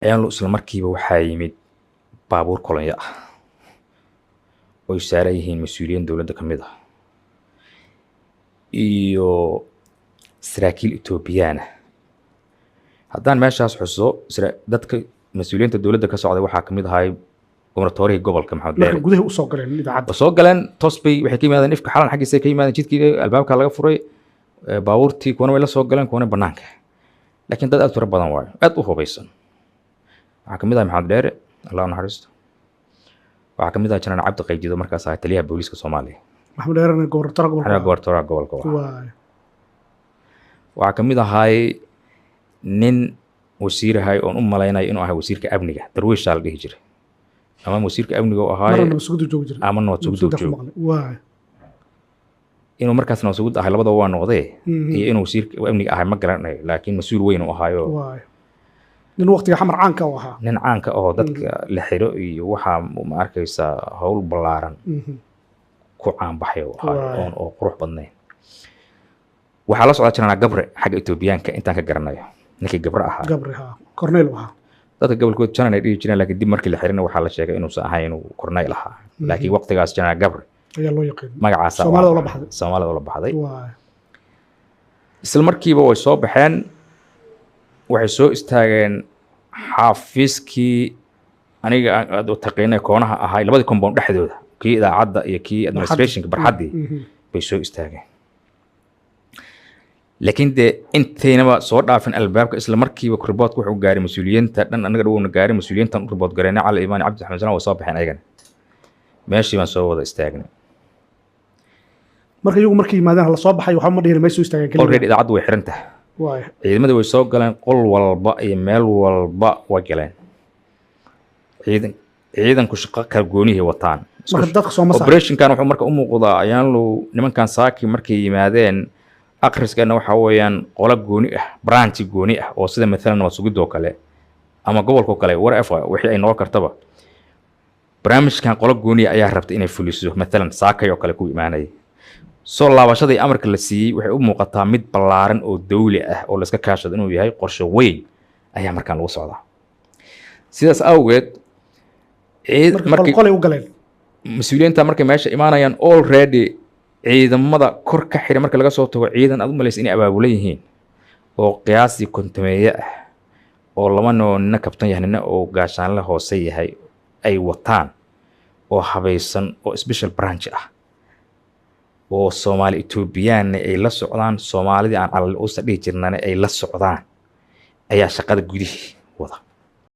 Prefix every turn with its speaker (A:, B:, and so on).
A: Ayaanlu isla markiiba waxaa yimid baabuur kolonyo ah oy saaran yihiin mas-uuliyiin dowladda ka mid ah iyo saraakiil Etoobiyaan ah. Haddaan meeshaas xuso, dadka mas-uuliyiinta dowladda ka socday waxaa kamid ahay gobernatoorihii gobolka, Maxamed
B: Marka
A: Dheere.
B: Gudaha usoo galeen idaacadda?
A: Waa soo galeen toos bay. Waxay ka yimaadeen ifka Xalan xaggiisa ka yimaadeen. Jidkii albaabka laga furay, baabuurtii kuwana way la soo galeen, kuwana banaanka. Laakiin dad aad u tiro badan waayo, aad u hubaysan. Waxaa kamid ah Maxamed Dheere, Allah u naxariisto. Waxaa kamid ah Janaan Cabdi Qaydido, markaas ahaa taliyaha booliiska Soomaaliya.
B: Maxamed Dheerena gobornatoora gobolka?
A: Xanaga gobortooraha gobolka waa. Waxaa kamid ahaay nin wasiirahay oon u malaynayo inuu ahay wasiirka amniga, Darwiishaa la dhihi jiray, ama wasiirka amniga u ahaay
B: Marna nabad sugiddu joogi jiray.
A: Ama nabad sugiddu
B: Nabad sugidda ku
A: joog.
B: maqlay. Waay.
A: Inuu markaas nabad sugid ahay labadaba waa noqdee iyo inuu wasiirka amniga ahay ma garanayo, laakiin mas-uul weyn uu ahaayo.
B: Waay, nin waqtiga Xamar caanka u ahaa.
A: Nin caanka oo dadka la xiro iyo waxaa, ma arkaysaa, howl ballaaran ku caanbaxay uu ahaa oon oo qurux badnayn. Waxaa la socda jiranaa Gabre xagga Etoobiyaanka, intaan ka garanayo ninkii Gabre ahaa.
B: Gabre, ha, corneyl u ahaa.
A: Dadka gobolkood janan ay dhihi jireen, laakiin dib markii la xirina waxaa la sheegay inuusan ahayn, inuu corneyl ahaa, laakiin waqtigaas Janaa Gabre
B: ayaa loo yaqiin.
A: Magacaasa
B: Soomaalida ula baxday.
A: Soomaalida ula baxday. Isla markiiba way soo baxeen, waxay soo istaageen xaafiiskii aniga aan aad u taqiinay, koonaha ahay, labadii compound dhexdooda, kii idaacadda iyo kii administrationka, barxaddii bay soo istaageen. Laakiin dee intaynaba soo dhaafin albaabka, isla markiiba riboodka wuxuu gaaray mas-uuliyiinta dhan. Anaga dhawowna gaaray, mas-uuliyiintan u ribood gareynay, Cali Imaan, Cabdi Axmed Salaan, way soo baxeen ayagana. Meeshii baan soo wada istaagnay.
B: Marka iyagu markay yimaadeen hala soo baxay, waxba ma dhihin, may soo istaageen keliya?
A: Already idaacaddu way xiran tahay. Ciidamadii way soo galeen, qol walba iyo meel walba way galeen. Ciidanku shaqo kala goonihii wataan.
B: Marka dadka sooma saar.
A: Operationkan wuxuu marka u muuqdaa, ayaanlu, nimankan saaki markay yimaadeen, akhriskana waxa weeyaan qolo gooni ah, branch gooni ah, oo sida mathalan nabad sugidoo kale ama gobolkoo kale, whatever wixii ay noqon kartaba, barnaamijkan qolo gooniya ayaa rabta inay fuliso. Mathalan saakay oo kale ku imaanaya, soo laabashadii amarka la siiyey waxay u muuqataa mid ballaaran oo dawli ah oo layska kaashado inuu yahay. Qorshe weyn ayaa markaan lagu socdaa. Sidaas awgeed
B: marka
A: markii
B: qolqolay u galeen.
A: Mas-uuliyiinta markay meesha imaanayaan, already ciidamada kor ka xidhay marka laga soo tago, ciidan aad u malaysa inay abaabulan yihiin oo qiyaastii 50-meeye ah, oo laba noo, nina kabtan yahay, nina oo gaashaanle hoose yahay, ay wataan, oo habaysan, oo special branch ah, oo Soomaali Etoobiyaanna ay la socdaan, Soomaalidii aan calal uusa dhihi jirnana ay la socdaan, ayaa shaqada gudihii wada.